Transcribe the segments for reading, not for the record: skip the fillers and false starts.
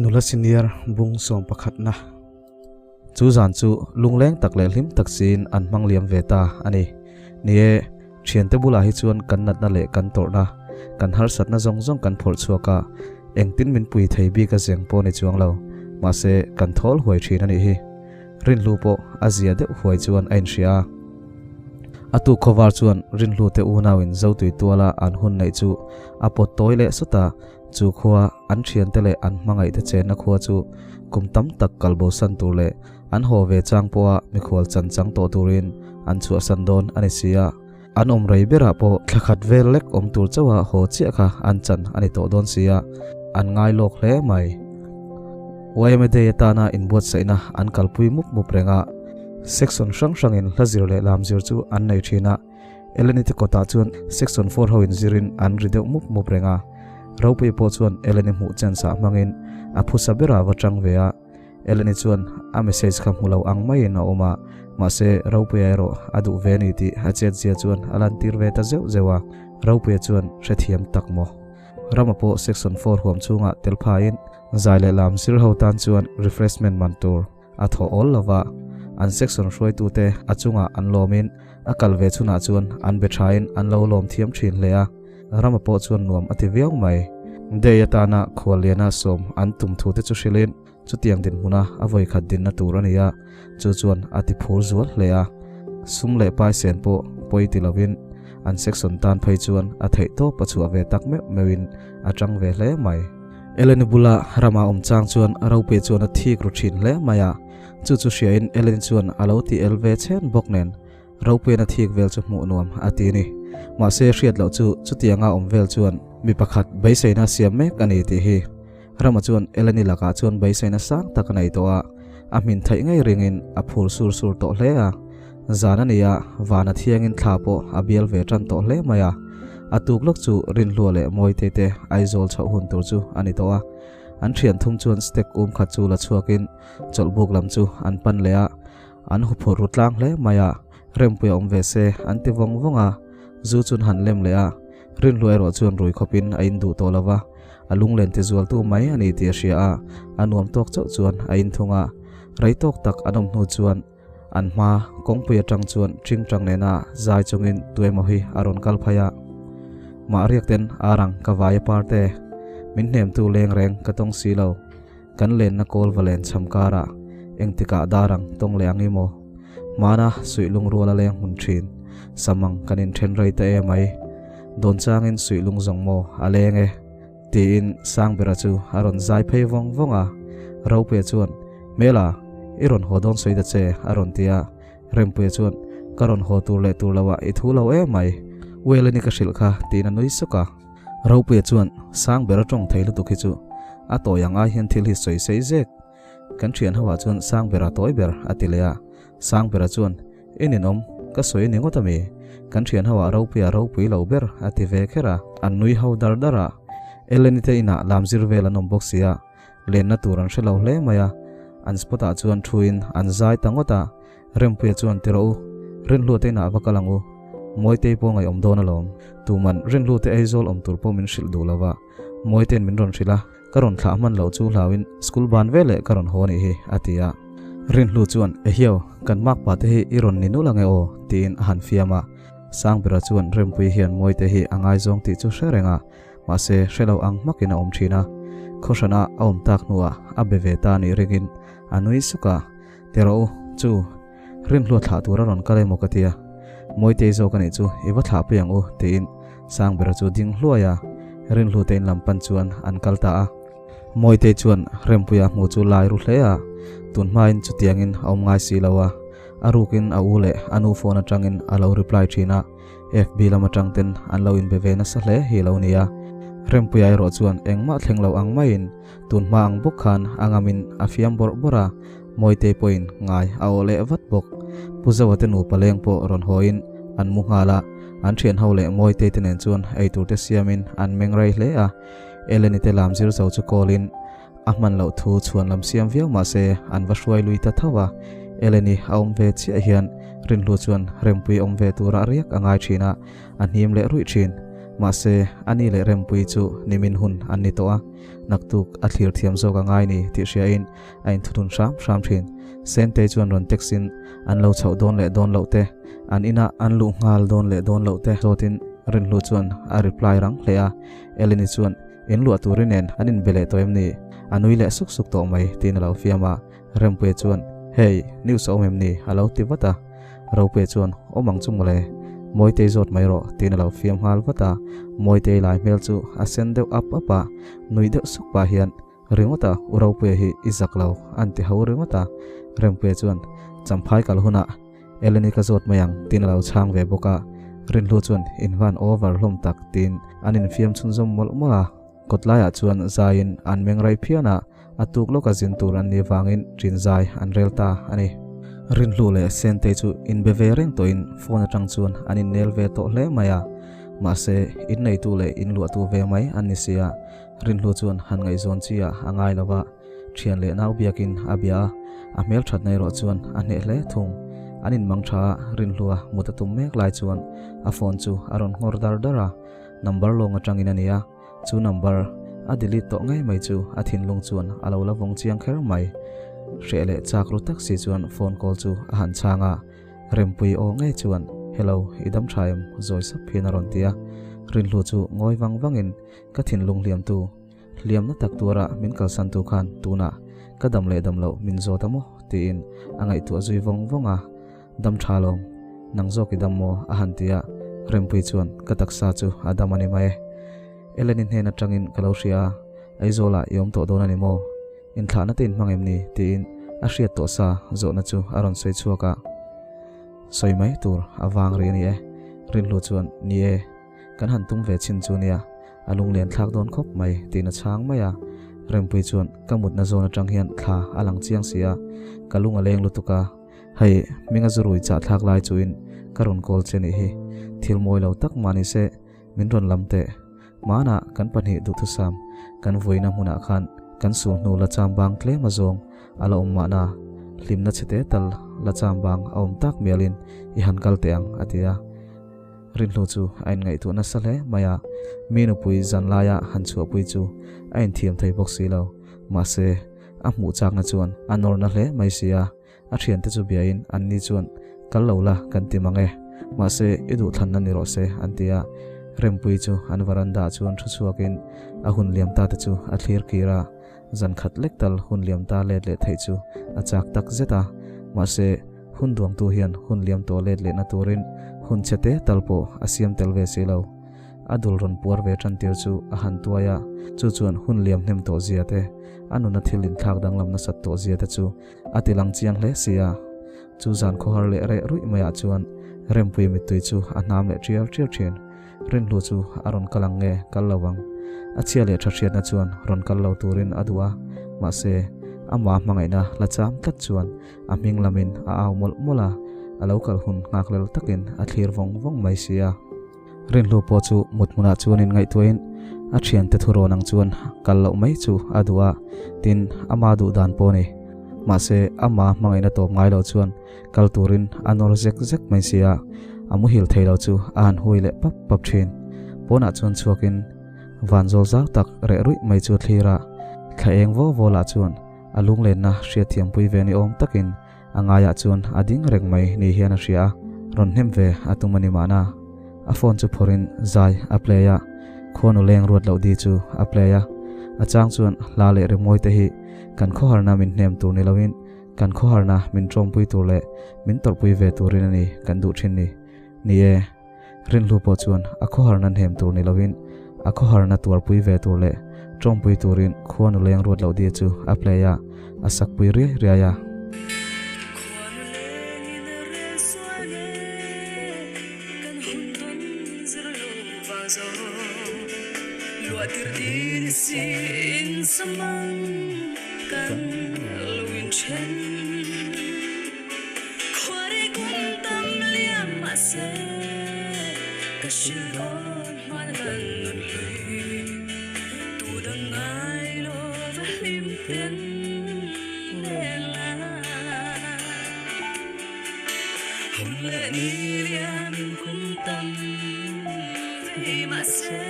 Nula senior bung sawm pakhatna. Chu zan chu lungleng tak leh hlim tak siin an hmang liam ve ta a ni. Ni e, thiante bulah hi chuan kan natna leh kan tawrhna, kan harsatna zawng zawng kan phawrh chhuak a, engtin min pui thei bik a zeng pawh ni chuang lo, mahse kan thawl huai thin a nih hi. Rinhlu pawh a zia deuh huai chuan a inhria a. A tuk khawvar chuan Rinhlu te unauin Zotui tuala an hun neih chu a pawt tawi leh sawt a, chu khua an thiante leh an hmangaihte chenna khua chu kum tam tak kalbosan tur leh an haw ve chang pawha mikhual chan chang tawh turin an chhuahsan dawn a ni si a. An awm rei berah pawh thla khat vel lek awm tur chauha haw chiah kha an chan a ni tawh dawn si a, an ngai lawk hle mai. Yma Day atana inbuatsaihna an kalpui mup mup reng a, section hrang hrangin hla zir leh lam zir chu an nei thin a, Eleni te kawtah chuan section 4 ho inzirin an ri deuh mup mup reng a, Ropuia pawh chuan Eleni hmuh chance ah hmangin a phusa berah va tang ve a, Eleni chuan a message kha hmu lo ang maiin a awm a, mahse Ropuia erawh a duh ve ni tih a chetzia chuan a lantir ve ta zeuh zeuh a, Ropuia chuan hrethiam tak maw? Rama pawh section 4 huam chhungah tel phain zai leh lam zir ho tan chuan refreshment man tur a thaw awl lo va, an section hruaitute a chungah an lawmin a kal ve chhunah chuan an be thain an lo lawm thiam thin hle a, Rama pawh chuan nuam a ti viau mai. Day atana khualliana sawm an tum thu te chu hrilhin chutiang dinhmuna a vawikhat dinna tur a ni a, chu chuan a ti phur zual hle a. Sum leh paisen pawh pawi ti lovin an section tan phei chuan a theih tawp a chhuah ve tak meuh meuhin a tang ve hle mai. Eleni bula rama awm chang chuan Rope chuan a thik ru thin hle mai a, chu chu hriain Eleni chuan a lo ti el ve chhen bawk nen Rope'n a thik vel chu hmuh nuam a ti ni. Mahse hriat loh chu chutianga awm vel chuan mi pakhat beiseina siam mek a ni tih hi. Rama chuan Eleni lakah chuan beiseina sang tak a nei tawh a, a hmin theih ngei ringin a phur sur sur tawh hle a. Zan a ni a, vana thiangin thla pawh a bial ve tan tawh hle mai a. A tuk lawk chu Rinhlua leh Mawitei te Aizawl chhoh hun tur chu a ni tawh a. An thian thum chuan step um khat chu la chhuakin chawlhbuk lam chu an pan leh a, an huphurh ru tlang hle mai a, Rempuia awm ve se an ti vawng vawng a, zu chun han lem leh a, Rinhlua erawh chuan rui khawpin a in duh tawh lo va, a lunglen ti zualtu mai a ni tih a hria a, a nuam tawk chauh chuan a in thung a. Rei tawk tak an awm hnu chuan an hma kawngpui atang chuan ṭingṭang nena zai chungin tuemaw hi a rawn kal phai a. Mah riak ten arang ka vai a parte, min hnemtu leng reng ka tawng si lo, kan lenna kawl va len cham karah engtikah darang tawng leh ang i maw? Hmana suih lungrual a leng hmun thin, samang kan inthen rei ta em mai, dawn changin suih lung zawng maw a leng e, tiin Sangbera chu a rawn zai phei vawng vawng a. Ropuia chuan, Hmela, i rawn haw dawn sawi ta che, a rawn ti a. Rempuia chuan, Ka rawn haw tur leh tur loah i thu lo em mai, Weleni ka hrilh kha, tiin a nui suk a. Ropuia chuan, Sangbera tawng thei lutuk hi chu a tawi ang ai hian thil hi sawi sei zek. Kan thian ho ah chuan Sangbera tawi ber a ti leh a, Sangbera chuan, I ninawm, ka sawi ni ngawt ami? Kan thian ho ah Ropuia ropui lo ber a ti ve kher a, an nui ho dar dar a. Eleni te inah lam zir vel an awm bawk si a, lenna tur an hre lo hle mai a, an spot ah chuan thuin an zai ta ngawt a, Rempuia chuan ti rawh u, Rinhlua te inah va kal ang u, Mawitei pawh ngaihawm dawn alawm, tuman Rinhlua te Aizawl awm tur pawh min hrilh duh lo va, Mawitein min rawn hrilh a, Ka rawn thlah hman loh chu hlauin school ban veleh ka rawn haw anih hi, a ti a. Rinhlu chuan, Ehiau, kan makpa te hi i rawn ni nul ange aw, tiin a han fiam a. Sangbera chuan Rempuii hian Mawite hi a ngaizawng tih chu hre reng a, mahse hre lo ang hmakin a awm thin a. Khawhrana a awm tak hnuah a be ve ta nih ringin a nui suk a, Ti rawh u, chu, Rinhlu a thlah tur a rawn kal emaw ka ti a, Mawitei zawk anih chu i va thlah pui ang u, tiin Sangbera chu ding hluai a, Rinhlu te in lam pan chuan an kal ta a. Mawitei chuan Rempuia hmu chu lai ru hle a, tun hmain chutiangin a awm ngai si lo a, a rukin a u leh a nu phone atangin a lo reply thin a, FB lam atang ten an lo inbe ve nasa hle hi lo ni a. Rempuia erawh chuan engmah thleng lo ang maiin tun hma ang bawk khan a ngamin a fiam bawrh bawrh a, Mawitei pawhin ngai a awh leh vat bawk. Pu Zoa te nupa leng pawh rawn hawiin an mu nghal a, an thian ho leh Mawitei te nen chuan eitur te siamin an meng rei hle a. Eleni te lam zir zo chu call-in a hman loh thu chhuan lam siam viau mah se an va hruai lui ta tho a. Eleni a awm ve chiah hian Rinhlu chuan Rempui awm ve tura riak a ngai thin a, a hnim leh ruih thin. Mahse, ani leh Rempuii chu nimin hun an ni tawh a, naktuk a thlir thiam zawk a ngai ni tih hriain a inthunun hram hram thin. Sentei chuan rawn text in an lo chhoh dawn leh dawn loh te, an inah an luh nghal dawn leh dawn loh te zawtin Rinhlu chuan a reply rang hle a. Eleni chuan in luah turi nen an inbe leh tawh em ni? A nui leh suk suk tawh mai tiin a lo fiam a. Rempuia chuan, Hey, news a awm em ni? a lo ti vat a. Ropuia chuan, Awm ang chu mawle, Mawitei zawt mai rawh, tiin a lo fiam nghal vat a. Mawitei lai hmel chu a sen deuh ap ap a, nui deuh suk pah hian, Ringawt a, U Ropuia hi i zak lo, an ti ho ringawt a. Rempuia chuan, Champhai kal hunah Eleni ka zawt mai ang, tiin a lo chhang ve bawk a. Rinhlu chuan, In van over hlawm tak, tiin an infiam chhunzawm mawlh mawlh a. Kawtlaiah chuan zaiin an meng rei phian a, a tuk lawka zin tur an nih vangin ṭin zai an rel ta a ni. Rinhlu leh Sentei chu inbe ve reng tawhin phone atang chuan an innel ve tawh hle mai a, mahse inneitu leh inluahtu ve mai an ni si a, Rinhlu chuan han ngaihzawn chi ah a ngai lo va, ṭhian leh nau biakin a bia a, a hmel ṭhatna erawh chuan a hneh hle thung. An inmang ṭha a, Rinhlua mut a tum mek lai chuan a phone chu a rawn nghawr dar dar a, number lawng atangin a ni a. Chu number a delete tawh ngei mai chu a thinlung chuan a lo la vawng chiang kher mai. Hreh leh chak ru tak si chuan phone call chu a han chhang a, Rempuii aw ngei chuan, Hello, i dam tha em? zawi sap hian a rawn ti a. Rinhlu chu ngawi vang vangin ka thinlung hliamtu, hliamna tak tuara min kalsantu khan tunah ka dam leh dam loh min zawt a maw? tiin a ngaihtuah zui vawng vawng a. Dam tha lo, nang zawk i dam maw? a han ti a, Rempuii chuan ka taksa chu a dam a ni mai e. Eleni hnen atangin ka lo hria a, Aizawlah i awm tawh dawn a ni maw? Inthlahna te inhmang em ni? tiin a hriat tawh sa zawhna chu a rawn sawi chhuak a. Sawi mai tur a vang rih a ni e. Rinhlu chuan, Ni e. Kan han tum ve chin chu nia, a lunglen thlak dawn khawp mai tiin a chhang mai a. Rempuii chuan ka mutna zawn atang hian thla a lang chiang si a, ka lung a leng lutuk a. Hei, hminga zurui chah thlak lai chuin ka rawn kawl che nih hi. Thil mawi lo tak mah ni se, min rawn lam teh. Hmanah kan pahnih duhthusam kan vuina hmunah khan kan sul hnu la cham bang tlem a zawng a la awm mahna, hlimna chhe te tal la cham bang a awm tak mialin i han kal teh ang, a ti a. Rinhlu chu a inngaihtuah nasa hle mai a, mi nupui zan laia han chhuahpui chu a inthiam thei bawk si lo. Mahse, a hmuh chakna chuan a nawrna hle mai si a, a thiante chu biain anni chuan, Kal lo la, kan ti mang e. Mahse, i duhthlanna ni rawh se, an ti a. Rempuii chu an varanda ah chuan thu chhuakin a hun liam ta te chu a thlir kir a, zan khat lek tal hun liam ta let leh theih chu a chak tak zet a. Mahse, hun duangtu hian hun liam tawh let lehna turin hun chhe te tal pawh a siam tel ve si lo. A dul rawn puar ve tan tir chu a han tuai a, chu chuan hun liam hnem tawh zia te, a nuna thil inthlak danglam nasat tawh zia te chu A ti lang chiang hle si a, chu zan khawhar leh reh ruih maiah chuan Rempuii mittui chu a hnam leh tial tial thin. Rinhlu chu a rawn kal ang nge kal lo ang? A chhia leh tha hriatna chuan rawn kal lo turin a duh a, mahse amah hmangaihna la cham tlat chuan a hming lamin a au mawlh mawlh a, a lo kal hun nghaklel takin a thlir vawng vawng mai si a. Rinhlu pawh chu mut hmunah chuan inngaihtuahin a thiante thurawn ang chuan kal loh mai chu a duh a, tin, ama duh dan pawh a ni. Mahse, ama hmangaihna tawp ngai loh chuan kal turin a nawr zek zek mai si a, a muhil thei lo chu a han hui leh pap pap thin. Pawnah chuan chhuakin van zawl zau tak reh ruih mai chu a thlir a, thla eng vaw vaw lah chuan a lunglenna hriatthiampui ve ni awm takin A ngaiah chuan a ding reng mai ni hian a hria a, rawn hnem ve a tum a ni mahna. A phone chu phawrhin zai a play a, khuanu leng ruat loh di chu a play a. A chang chuan hla leh rimawi te hi kan khawharna min hnem tur ni loin kan khawharna min tawmpui tur leh min tawrhpui ve turin a ni kan duh thin ni. Ni e. Rinhlu pawh chuan a khawharna hnem tur ni loin a khawharna tuarpui ve tur leh tawmpui turin khuanu leng ruat loh dia chu a play a, a sakpui riai riai a. Khuanu lengin a rel sual e, kan hun tawn zir lo vang zo. Luah tir din si in samang kan lo inthen. Khuari kum tam liam mahse ka hrilh dawn hman kan nun hlui tu dang ngai lo va hlim ten leng la. Hun leh ni liam in kum tam ve. mah se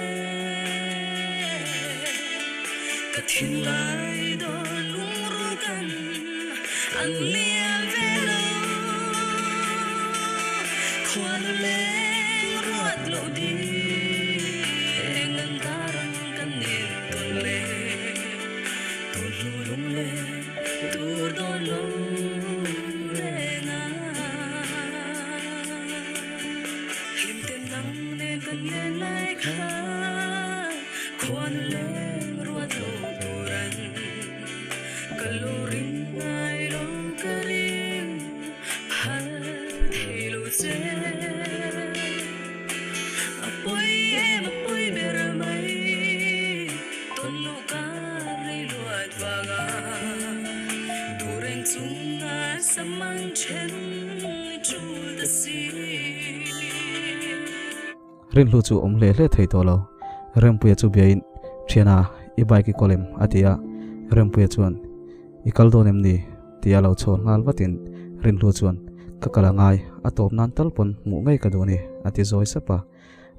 ka thinlai dawn lungrukan an liam ve lo khuanu leng ruat loh ding an darang kan nen tawn le tun hnu lung le tur dawn lo reng a. Hlimten nang nen kan len lai kha khuanu leng ruat lo turan ka lo ring ngai lo ka ring phal thei lo che. A pawi em a pawi ber mai tawn lo ka rei luat vanga duh reng chunga samang then tul ta si. Rinhlu chu awm hle hle thei tawh lo. Rempuia chu biain, Thiana, i bike i kawl em? a ti a. Rempuia chuan, I kal dawn em ni? tia lo chhawn nghal vatin Rinhlu chuan, Ka kal a ngai, a tawp nan tal pawn hmuh ngei ka duh a ni, a ti zawi sap a.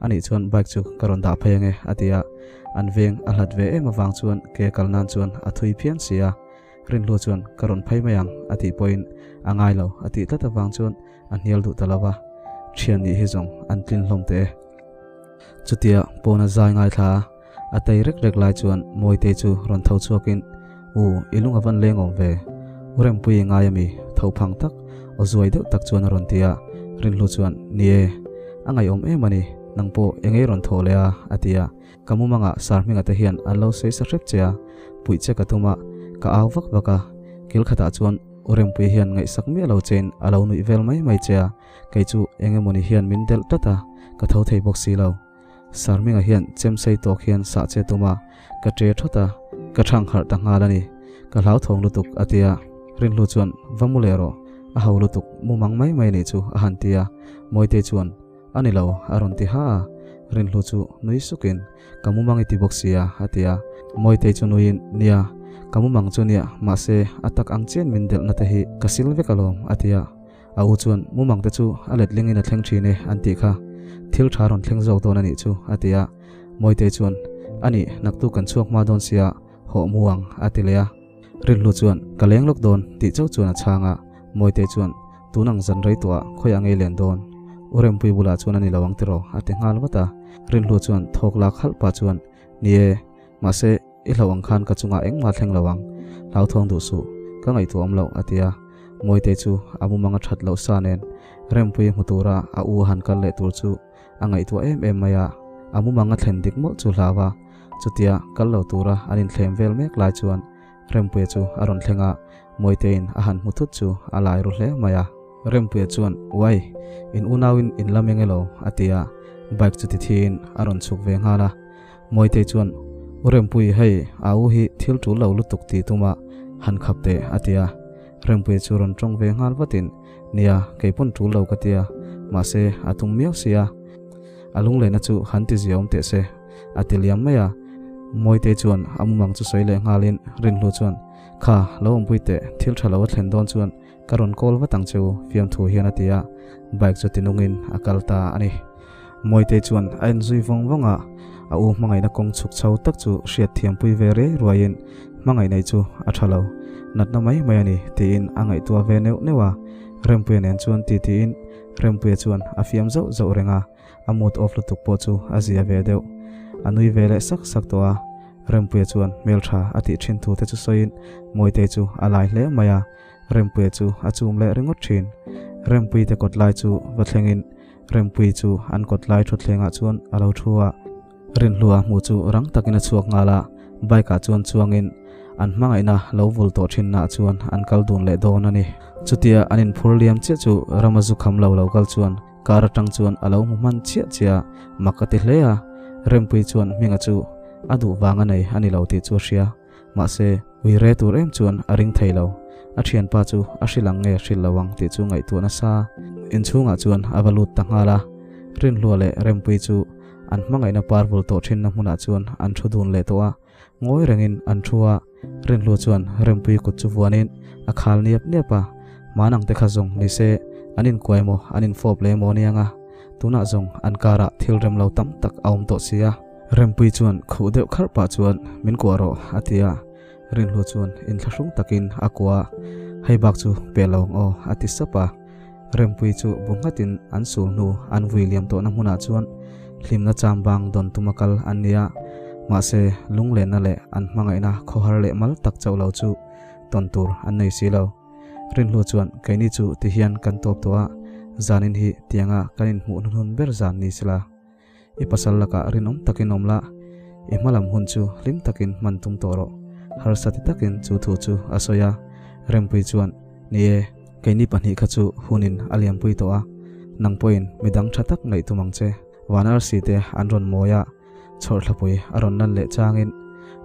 Anih chuan bike chu ka rawn dah phei ange, a ti a. An veng a hlat ve em avang chuan ke kal nan chuan a thui phian si a. Rinhlu chuan ka rawn phei mai ang a tih pawhin a ngai lo a tih tlat avang chuan a hnial duh ta lo va, thian nih hi zawng an tlin hlawm teh e. Chutia pawna zai ngaithla a, a tei rek rek lai chuan Mawitei chu rawn tho chhuakin, U, i lung a van leng awm ve. U Rempui i ngai ami? Tho phang tak, aw zuai deuh tak chuan a rawn ti a. Rinhlu chuan, Ni e, a ngaihawm em a ni, nang pawh engei rawn thawh leh a, a ti a. Ka mumangah Sarhminga te hian an lo sawi sa hrep che a, puih che ka tum a, ka au vak vak a. Kil khatah chuan U Rempui hian ngaihsak miah lo chein a lo nuih vel mai mai che a, kei chu eng emawni hian min delh tlat a, ka tho thei bawk si lo. Sarhminga hian chem sei tawk hian sah che tum a, ka ṭe thawt a, ka thang harh ta nghal a ni. Ka hlauthawng lutuk a ti a, Rinhlu chuan va mu leh rawh, a ho lutuk mumang mai mai nih chu a han ti a, Mawitei chuan A ni lo, a rawn ti ha a. Rinhlu chu nui sukin, Ka mumang i ti bawk sia, a ti a. Mawitei chu nuiin, Nia, ka mumang chu nia, mahse, a tak ang chian min delhna te hi ka sil vek alawm, a ti a. A u chuan, Mumang te chu a letlingin a thleng thin e, an tih kha. Thil tha rawn thleng zawk dawn a nih chu, a ti a. Mawitei chuan, A nih, naktuk kan chhuak hma dawn sia, hawh mu ang, a ti leh a. Rinhlu chuan, Ka leng lawk dawn, tih chauh chuan a chhang a. Mawitei chuan, Tun ang zan rei tuah khawiah ngei len dawn? U Rempui bulah chuan a ni lo ang tiraw? a ti nghal vat a. Rinhlu chuan thawk lak halh pah chuan, Ni e, mahse, i hlauh ang khan ka chungah engmah thleng lo ang. Hlauthawng duh suh, ka ngaihtuah awm loh, a ti a. Mawitei chu a mumang a that loh sa nen Rempui hmu tura a u a han kal leh tur chu a ngaihtuah em em mai a. A mumang a thlen dik mawlh chu hlau a, chutia kal lo tura an inthlem vel mek lai chuan Rempuia chu a rawn thleng a, Mawiteiin a han hmu thut chu a lai ru hle mai a. Rempuia chuan, Uai, in unauin in la meng elo? a ti a, bike chu ti thiin a rawn chhuk ve nghal a. Mawitei chuan, U Rempui, hei, a u hi thil tul lo lutuk ti tuma han khap teh, a ti a. Rempuia chu rawn tawng ve nghal vatin, Nia, kei pawn tul lo ka ti a, mahse, a tum miau si a. A lunglehna chu han ti ziaawm teh se, a ti liam mai a. Mawitei chuan a mumang chu sawi leh nghalin Rinhlu chuan, Kha, lo awmpui teh, thil tha lo a thlen dawn chuan ka rawn call vat ang che u, fiamthu hian a ti a, bike chu tinungin a kal ta a ni. Mawitei chuan a en zui vawng vawng a, a u hmangaihna kawng chhuk chho tak chu hriat thiampui ve riai ruaiin hmangaih chu a tha lo, natna mai mai a ni tiin a ngaihtuah ve neuh neuh a. Rempuia nen chuan titiin Rempuia chuan a fiam zauh zauh reng a, a mood off lutuk pawh chu a zia ve deuh. A nui ve leh sak sak tawh a, Rempuia chuan hmeltha a tih thin thu te chu sawiin Mawitei chu a lai hle mai a, Rempuia chu a chum leh ringawt thin. Rempuii te kawt lai chu va thlengin Rempuii chu an kawt lai thutthlengah chuan a lo thu a, Rinhlua hmuh chu rang takin a chhuak nghal a, bike ah chuan chuangin an hmangaihna lo vul tawh thinnaah chuan an kal dun leh dawn a ni. Chutia an inphur liam chiah chu Rama zu kham lo lo kal chuan car atang chuan a lo hmu hman chiah chiah a, mak a ti hle a. Rempui chuan Hminga chu a duh vang a nei a ni lo tih chu a hria, mahse ui re tur em chuan a ring thei lo. A thianpa chu a hrilh ang nge hrilh lo ang tih chu ngaihtuah nasa inchhungah chuan a va lut ta nghal a. Rinhlua leh Rempui chu An hmangaihna par vul tawh thinna hmunah chuan an thu dun leh tawh a, ngawi rengin an thu a, Rinhlu chuan Rempui kut chu vuanin a khal niap niap a, Manang te kha zawng ni se an inkuai maw an infawp leh maw aniang a, Tunah zawng an karah thil rem lo tam tak a awm tawh si a. Rempui chuan khuh deuh kharh pah chuan min kuah rawh a ti a. Rinhlu chuan inthlahrung takin a kuah a, Hei bak chu pe lo ang aw a ti sap a. Rempui chu bu nghatin an sul hnu an vui liam tawhna hmunah chuan hlimna chambang dawn tuma kal an ni a. Mahse lunglenna leh an hmangaihna khawhar leh mal tak chauh lo chu tawn tur an nei si lo. Rinhlu chuan keini chu ti hian kan tawp tawh a, zanin hi tianga kan inhmuh hnuhnun ber zan ni sela. I pasal lakah rinawm takin awm la, i hmalam hun chu hlim takin hman tum tawh rawh. Harsa ti takin chu thu chu a sawi a. Rempui chuan, Ni e, keini pahnih kha chu hunin a liampui tawh a, nang pawhin midang tha tak ngaih tum ang che. Van arsi te an rawn mawi a, chhawrthlapui a rawn lan leh changin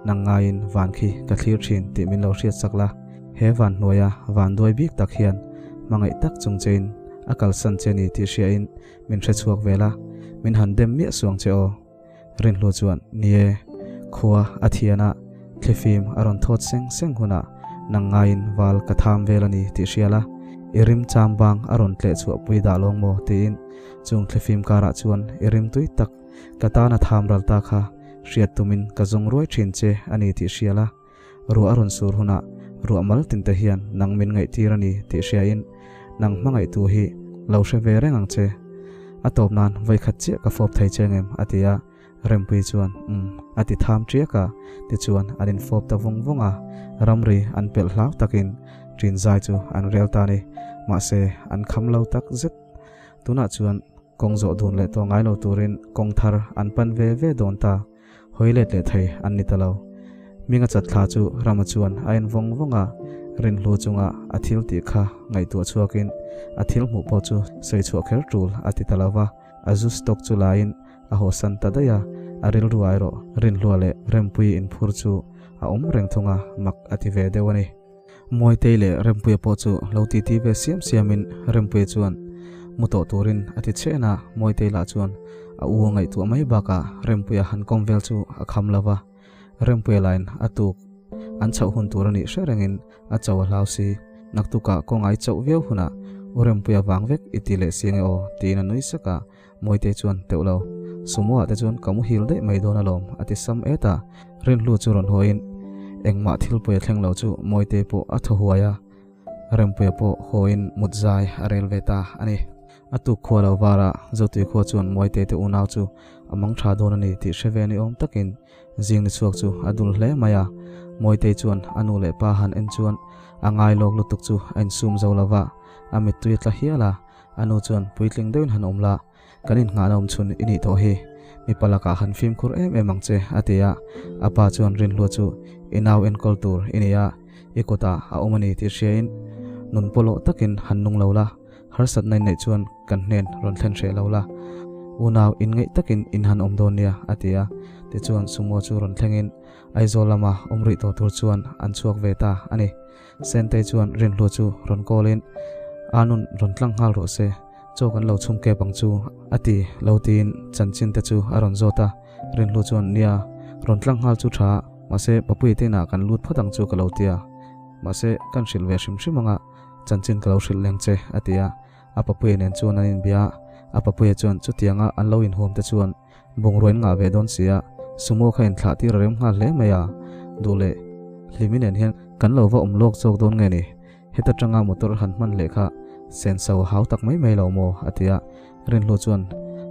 nang ngaiin van khi ka thlir thin tih min lo hriat sak la. He van hnuaia van duai bik tak hian hmangaih tak chung chein a kalsan che ni tih hriain Min hre chhuak vel a, min han dem miah suang che aw. Rinhlu chuan, Ni e, khua a thian a, thlifim a rawn thawt seng seng hunah nang ngaiin val ka tham vel a ni tih hria la, i rim cham bang a rawn tleh chhuah pui dah lawng maw? tiin chung thlifim karah chuan i rim tui tak ka tana tham ral ta kha hriat tumin ka zawng ruai thin che a ni tih hria la. Ruah a rawn sur hunah ruah mal tin te hian nang min ngaihtir a ni tih hriain nang hmangaihtu hi lo hre ve reng ang che. A tawp nan vawikhat chiah ka fawp thei che ngem a ti a, Rempui chuan umm a ti tham ṭiak a, tichuan an infawp ta vung vung a, ramri an pelh hlau takin ṭin zai chu an rel ta a ni. Mahse an kham lo tak zet. Tunah chuan kawng zawh dun leh tawh ngai lo turin kawng thar an pan ve ve dawn ta. Hawi let leh thei an ni ta lo. Hminga chat thla chu Rama chuan a en vawng vawng a, Rinhlu chunga a thil tih kha ngaihtuah chhuakin a thil hmuh pawh chu sawi chhuah kher tul a ti ta lo va, a zu stock chu laiin a hawsan ta daih a, a rilru ah erawh Rinhlua leh Rempuii inphur chu a awm reng thung a, mak a ti ve deuh a ni. Mawitei leh Rempuia pawh chu lo titi ve siam siamin Rempuia chuan mu tawh turin a ti chhen a, Mawitei lah chuan a u a ngaihtuah mai bakah Rempuia han kawm vel chu a kham lo va, Rempuia lain a tuk an chhoh hun tur a nih hre rengin a cho a hlau si, naktukah kawngai chauh viau hunah u Rempuia vang vek i ti leh si ange aw tiin a nui sak a, Mawitei chuan teuh lo, Sumo ah te chuan ka muhil daih mai dawn alawm a ti sam et a, Rinhlu chu rawn hawiin engmah thil pawi a thleng lo chu Mawitei pawh a thaw huai a, Rempuia pawh hawiin mut zai a rel ve ta a ni. A tuk khua lo var a, Zotui khua chuan Mawitei te unau chu a mang tha dawn a ni tih hre ve ni awm takin zing ni chhuak chu a dul hle mai a, Mawitei chuan a nu leh pa han en chuan a ngai lawk lutuk chu a insum zo lo va, a mittui a tla hial a. A nu chuan, Puitling deuhin han awm la, kan innghahna awm chhun i nih tawh hi. Mipa lakah han fimkhur em em ang che, a ti a. A pa chuan Rinhlua chu, I nau enkawl tur i nei a, i kutah a awm a ni tih hriain nun pawlawh takin han nung lo la, harsatna inneih chuan kan hnen rawn thlen hreh lo la. Unau inngeih takin in han awm dawn nia, a ti a. Tichuan Sumo chu rawn thlengin Aizawl lama awm rih tawh tur chuan an chhuak ve ta a ni. Sentei chuan Rinhlua chu rawn call in, A nun rawn tlang nghal rawh se, chaw kan lo chhum kep ang chu, a ti lo tiin chanchin te chu a rawn zawt a. Rinhlua chuan, Nia, rawn tlang nghal chu tha, mahse Papuii te inah kan lut phawt ang chu ka lo ti a, mahse kan hrilh ve hrim hrim anga chanchin ka lo hrilh leng che, a ti a. A Papuia nen chuan an inbia a, a Papuia chuan chutianga an lo inhuam te chuan Bungrua in ngah ve dawn si a, sumo kha in thlah tir a rem nghal hle mai a, duh leh Hlimi nen hian kan lo va awm lawk zawk dawn nge ni? Heta tanga motor han hman leh kha senso a hau tak mai mai lo maw? a ti a, Rinhlu chuan,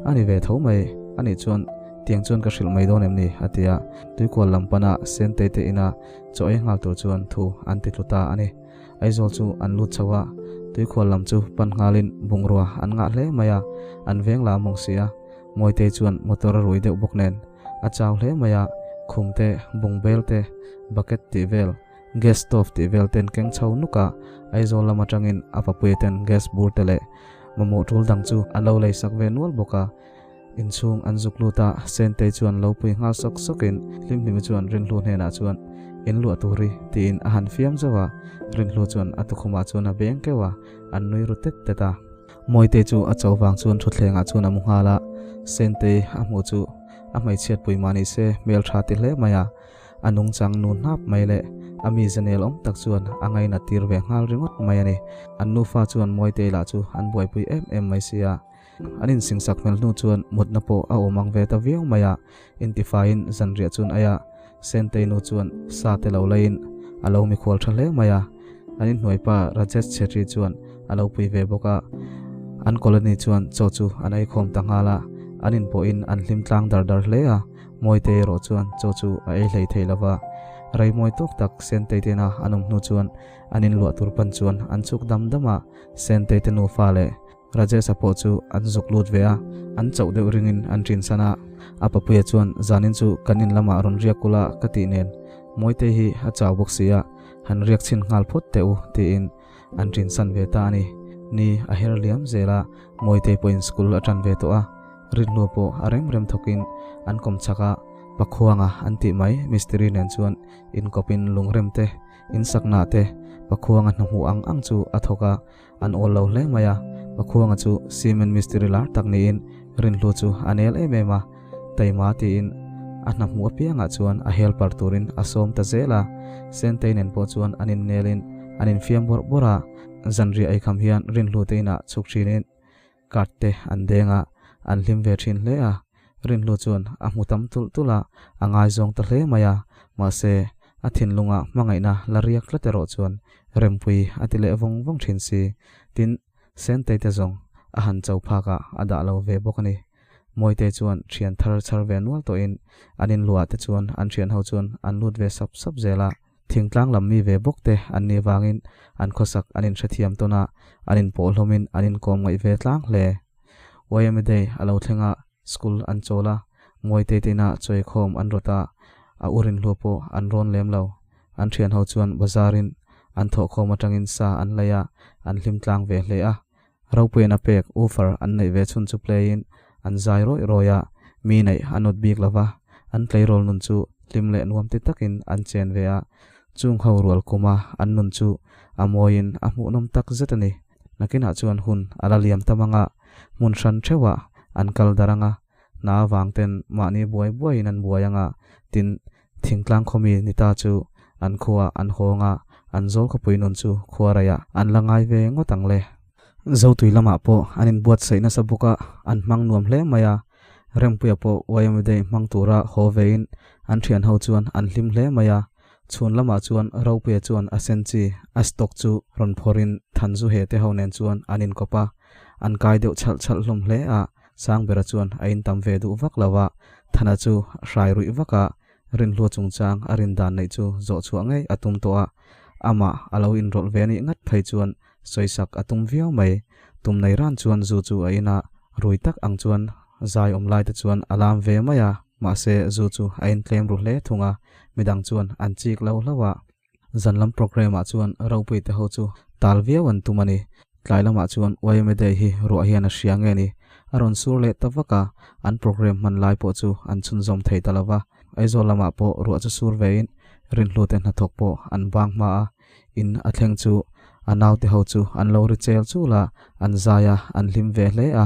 A ni ve tho mai, a nih chuan tiang chuan ka hrilh mai dawn em ni? a ti a, tuikual lam pana Sentei te ina chaw ei nghal tur chuan thu an ti tlu ta a ni. Aizawl chu an lut chho a, tuikhual lam chu pan nghalin bungrua an ngah hle mai a, an veng la mawng si a. Mawitei chuan motor a rui deuh bawk nen a chau hle mai a, khum te, bungbel te, bucket tih vel, gas stove tih vel ten keng chho nuk a, Aizawl lam atangin a papuia ten gas bur te leh mamawh tul dang chu a lo lei sak ve nual bawk a. Inchhung an zuk lut a, Sentei chuan lo pui nghal sawk sawkin Hlimhlimi chuan Rinhlu hnenah chuan in luah turi tiin a han fiam zauh a, Rinhlu chuan a tukhumah chuan a beng keuh a, an nui ru tet tet a. Mawite chu a cho vang chuan thutthlengah chuan a mu nghal a, Sentei a hmuh chu a hmeichhiat pui mah ni se hmel tha ti hle mai a, a nungchang nu hnap mai leh a mi zanel awm tak chuan a ngainat tir ve nghal ringawt mai a ni. An nufa chuan Mawitei lah chu an buaipui em em mai si a. An insingsak hmel hnu chuan mutna pawh a awm ang ve ta viau mai a, intifaiin zanriah chuan aia Sentei nu chuan sa te lo laiin a lo mikhual tha hle mai a, an inhnuaipa Rajesh Chhetri chuan a lo pui ve bawk a. An colony chuan chaw chu an eikhawm ta nghal a, an inpawhin an hlim tlang dar dar hle a, Mawitei erawh chuan chaw chu a ei hlei thei lo va. Rei mawi tawk tak Sentei tena an awm hnu chuan an inluah tur pan chuan an chhuk dam dam a, Sentei te nufa leh Rajesh-a pawh chu an zuk lut ve a, an chauh deuh ringin an ṭinsan a. A papuia chuan, Zanin chu kan in lamah rawn riak kula ka tih nen, Mawitei hi a chau bawk si a, han riak chhin nghal phawt teh u, tiin an ṭinsan ve ta a ni. Ni a her liam zel a, Mawitei pawhin school a ṭan ve tawh a, Rinhlua pawh a rem rem thawkin an kawm chak a, Pakhuanga an tih mai mistiri nen chuan inkawpin lungrem te, insakna te, Pakhuanga hna hmuh ang ang chu a thawk a, An awl lo hle mai a, Pakhuanga chu cement mistiri lar tak niin Rinhlu chu a nel em em a, taima tiin a hna hmuh apiangah chuan a helper turin a sawm ta zel a, Sentei nen pawh chuan an innelin an infiam bawrh bawrh a, zanriah eikham hian Rinhlu te inah chhuk thinin card te an deng a, an hlim ve thin hle a, Rinhlu chuan a hmu tam tulh tulh a, a ngaizawng ta hle mai a, mahse a thinlunga hmangaihna la riak tlat erawh chuan Rempui a ti leh vawng vawng thin si. Tin, Sentei te zawng a han cho phakah a dah lo ve bawk a ni. Mawitei chuan thian thar chhar ve nual tawhin an inluah te chuan an thian ho chuan an lut ve sap sap zel a. Thingtlang lam mi ve bawk te an nih vangin an khawsak an inhrethiam tawn a, an inpawh hlawmin an inkawm ngaih ve tlang hle. YMA Day a lo thleng a, school an chawl a, Mawitei te inah chawikhawm an rawt a, a u rinhlu pawh an rawn lem lo. An thian ho chuan bazar-in an thawhkhawm atangin sa an lei a, an hlim tlang ve hle a. Ropuian a pek woofer an neih ve chhun chu play-in an zai rawih rawih a, mi neih an awt bik lo va, an tleirawl nun chu hlim leh nuam ti takin an chen ve a, chung ho rual kuma an nun chu a mawiin a hmuhnawm tak zet a ni. Nakinah chuan hun a la liam tam anga hmun hran theuhah an kal darh anga, hna avang ten mahni buai buaiin an buai anga, tin, Thingtlang khawmi ni ta chu an khuaah an hawng a, an zawl khawpui nun chu khua raiah an la ngai ve ngawt ang le. Zotui lamah pawh an inbuatsaih nasa bawk a, an hmang nuam hle mai a. Rempuia pawh YMA Day hmang tura haw vein an thian ho chuan an hlim hle mai a. Chhun lamah chuan Ropuia chuan a senchi a stock chu rawn phawrhin Thanzuhe te ho nen chuan an inkawp a, an kai deuh chhalh chhalh hlawm hle a. Sangbera chuan a intam ve duh vak lo a, Thana chu hrai ruih vak a, Rinhlua chungchang a rin dan neih chu zawh chhuah ngei a tum tawh a, amah a lo inrawlh ve anih ngat phei chuan sawisak a tum viau mai. Tum nei ran chuan zu chu a in a, rui tak ang chuan zai awm lai te chuan a lam ve mai a, mahse zu chu a intlem ru hle thung a, midang chuan an chik lo hlauh a. Zan lam programme ah chuan ropui te ho chu tal viau an tum a ni. Tlai lamah chuan YMA Day hi ruah hian a hria nge ni? A rawn sur leh ta vak a, an programme hman lai pawh chu an chhunzawm thei ta lo va. Aizawl lamah pawh ruah chu sur vein Rinhlu te hnathawk pawh an bang hma a, in a thleng chu a naute ho chu an lo ri chel chul a, an zai a, an hlim ve hle a.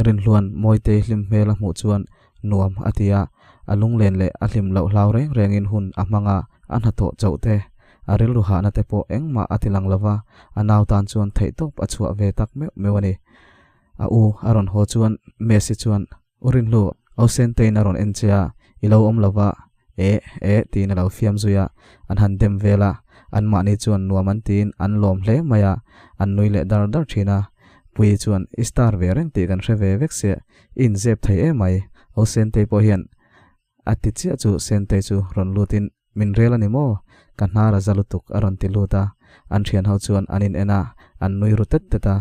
Rinhluan Mawitei hlim hmel a hmuh chuan nuam a ti a, a lunglen leh a hlim loh hlau reng rengin hun a hmang a, a hnathawh chauh te, a rilru hahna te pawh engmah a ti lang lo va, a nau tan chuan theihtawp a chhuah ve tak meuh meuh a ni. A u a rawn haw chuan Messi chuan, U Rinhlu, Ausentein a rawn en che a, i lo awm lo va, eh, eh tiin a lo fiam zui a, an han dem vel a, anmahni chuan nuam an tiin an lawm hle mai a, an nui leh dar dar thin a. Puii chuan, I star ve reng tih kan hre ve vek sia, I inzep thei em mai, O Sentei pawh hian a ti chiah chu Sentei chu rawn lutin min rel a ni maw? Ka hnar a za lutuk a rawn ti lut a, an thian ho chuan an in en a, an nui ru tet tet a,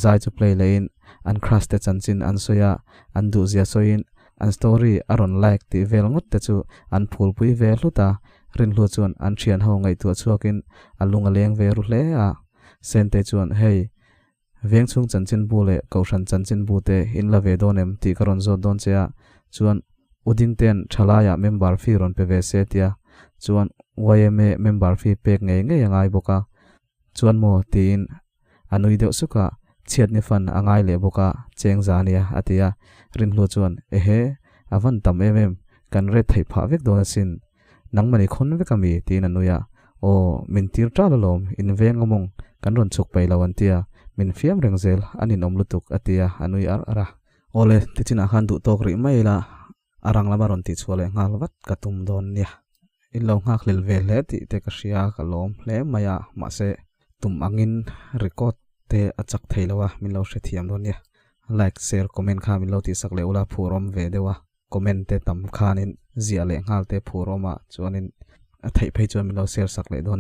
zai chu play lehin an crush te chanchin an sawi a, an duhzia sawiin an story a rawn like tih vel ngawt te chu an phulpui ve hlut a, Rinhlu chuan an thian ho ngaihtuah chhuakin a lung a leng ve ru hle a, Sentei chuan hei Veng chhung chanchinbu leh Kohhran chanchinbu te in la ve dawn em tih ka rawn zawt dawn che a, chuan U Dingte'n Thalaiah member fee rawn pe ve se tia, chuan yma member fee pek ngei ngei a ngai bawk a, chuan maw tiin a nui deuh suk a, chhiat ni fan a ngai leh bawk a, cheng za ania a ti a, Rinhlu chuan ehe, a van tam em em, kan ret theih phah vek dawn asin, Nangmah ni khawn vek a mi? tiin a nui a. Aw, min tir ṭal alawm, in veng awmawng, kan rawn chhuk peih lo an ti a, min fiam reng zel, a ninawm lutuk, a ti a, a nui ar ar a. Awle, tichinah khan duh tawk rih mai ila, a rang lama rawn tihchhuah leh nghal vat ka tum dawn nia. In lo nghakhlel ve hle tih te ka hria, ka lawm hle mai a, mahse tum angin record te a chak thei lo a, min lo hrethiam dawn nia. Like, share, comment kha min lo tihsak leh ula phur awm ve deuh a, comment te tam khanin ziah leh nghal te phur awm ah chuanin a theih phei chuan min lo share sak leh dawn.